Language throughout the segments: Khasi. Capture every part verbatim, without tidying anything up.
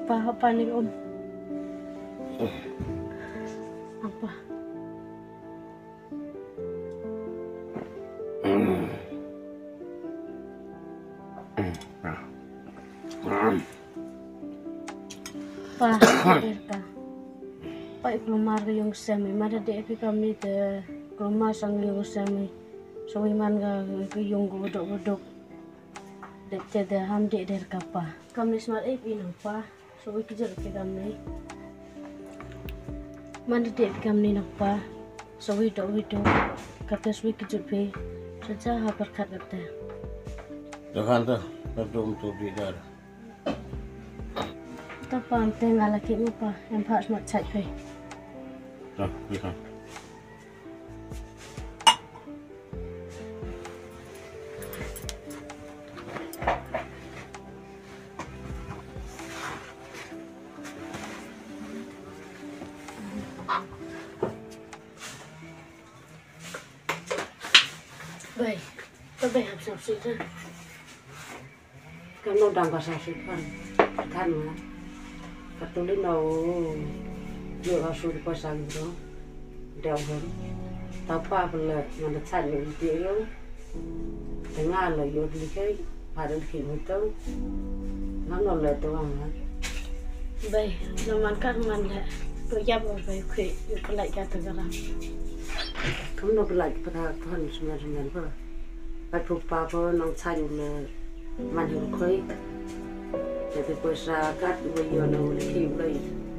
Pa, pa ni um. Apa? Pa, Erka. Pa, i kulmar ka ïong sem i, ma da dei phi kam ni te kulmar sang ïong sem i. Sa wi man ka, ka ïong ka dok ka dok. Dep te da ham dei der ka pa. Kam ni smat ei phi nang pa. Sa wi ki jur phi kam ni. Man da dei phi kam ni nang pa. Sa wi dok wi dok. Ka te sa wi ki jur phi. Sa ja ha pyrkhat ka te. Da khan ta, da dum tu bi dar. Ta pa am te nga la ki mu pa, em pha smat chait phi. Ta, ni khan. Bai, ta bai hap sngewsih ta. Ka no dang ka sngewsih kan. Kan ma. Ka tuli no. Yo ka su ko sang no. Deu hon. Ta pa pele ngan ta chan yo ti yo. Te nga la yo di kai. Pa di kai mo to. Nga no le to nga. Bai, no man ka man le. To yap o bai khui. Yo pelai ka ta garam. Kam no pelai pa ta kan semen semen pa. Pat pu pa pa nang cha yu le man yu khoi. Te te poi sa kat u yu na u le ki u le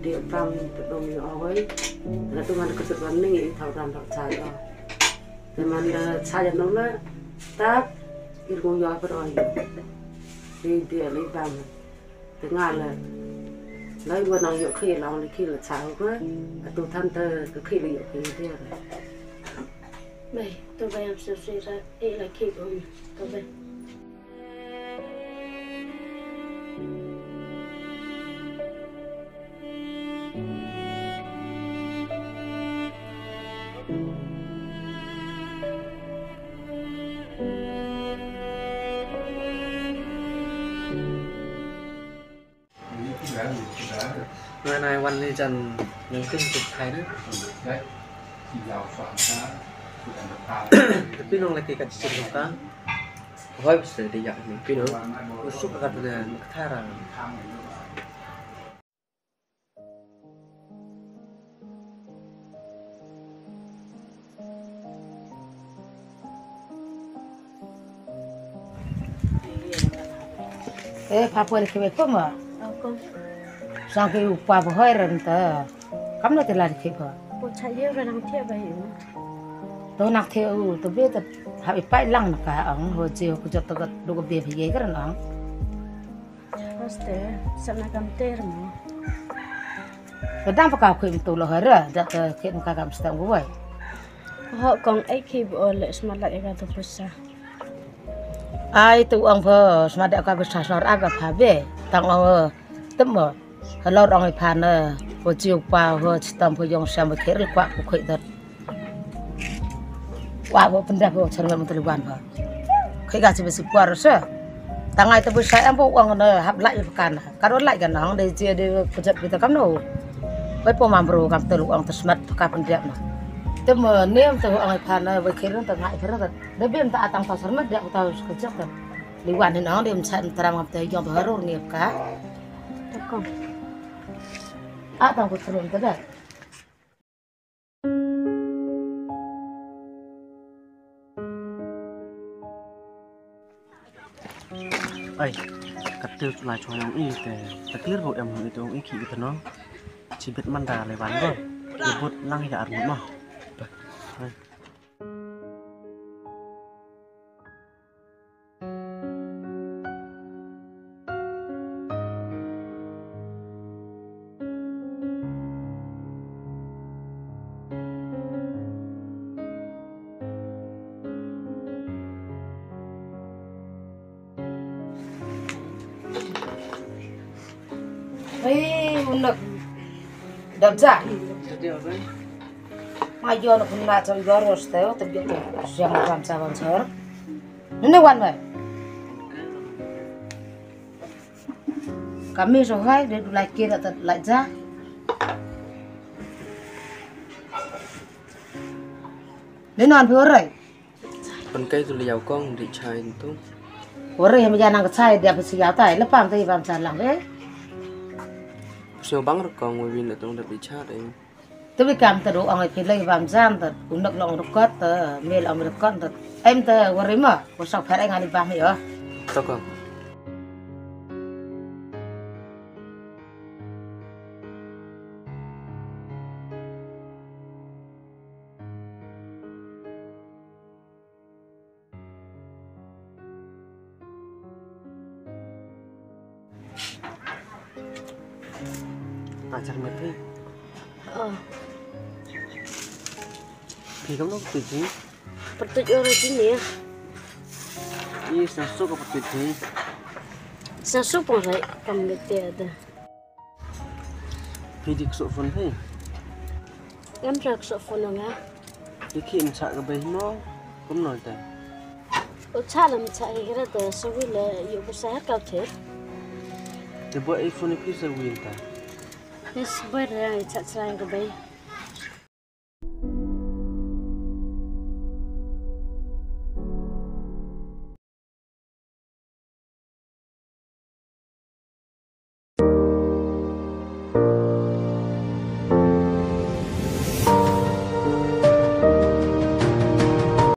de pam pe dom yu a hoi. La tu man ka tu ram ning i thau ram thau cha yu. Te man la cha yu nong le tap ir kong yu a pa ro yu. Te te le pam. Te nga la. Lai wa nang yok khi long li khi la cha ho ko. A tu than te ka khi la yok khi dia. Bai, to bai am sngewsih ra e la khi ko. To bai. Nga nai wan ni jan nang kin tu khai na. Tapi nong lagi kat sini ka. Hoi biste dia yak ni pino. Usuk kat na kat harang. Eh, papa lagi baik pun ma. Aku. Sang ke upa ba hoi ran ta. Kam na te la ke ba. Ko cha ye ran ang thia ba ye. To nak thia u, to be ta ha i pai lang na ka ang ho je ko jot to gat do ko be ye ka ran ang. Aste, sa na kam ter mo. Ka dang pa ka khoi mtu lo hara, da ka khit ka kam stang wai. Ho kong ai khi bo le sma la ka tu pusa. Ai tu ang pha sma da ka pusa sar aga pha be. Tang ang tem mo. Halor ang i pha na. Ho chiu pa ho chitam ho yong sam khir kwa ko khoi dat. Wa bo pendap bo char ngan menteri wan ba. Kai ga chibe si kwar se. Tangai te bo sai am bo wang na hap lai pekan. Karo lai kan hang de je de kujat kita kam no. Bai po mam bro kam telu ang tersmat peka pendap na. Te me nem te ang pan bai kiran te ngai kiran te. De bem ta atang pasar mat dia ta kujat kan. Liwan ni nang de mchat teram kam te yong te harur ni ka. Takong. Atang ko terum te da. Ai, ka til tu lai chwa ong i te, ta clear bo em ong i te ong i ki i te no. Chi bit man da le wan bo. Ye but lang ya ar mo. Ai. Hei, unak. Dap ja. Ma yo na kun na chang yo ros te, te biyo te. Siang ram sa wan sor. Nene wan mai. Kami so hai de du lai kira ta lai ja. Ni non phi warai. Pan kai tu liau kong di chai tu. Warai ham ja nang ka chai dia phi siau tai la pam tai bam sa lang be. Sio bang rkong win la tung da di chai dai. Te bi kam te ru ong ai phi lei bam jam te u nok long rukot te mel ong rukot te em te wari ma ko sok pher ai ngani bam yo. To kong. Ajar mati. Oh. Phi kam no phi ji. Pertut ora ji ni ya. Ih, sa su ka pertut ji. Sa su pong rai kam mati ada. Phi di ksuk phone phi. Em tra ksuk phone nga. Di ki em chak ka bai no. Kum no ta. O cha lam cha ki kira ta sa wi le yu ku sa ka the. Te bo iPhone phi sa wi ta. Yes, bo ra cha cha ka bai.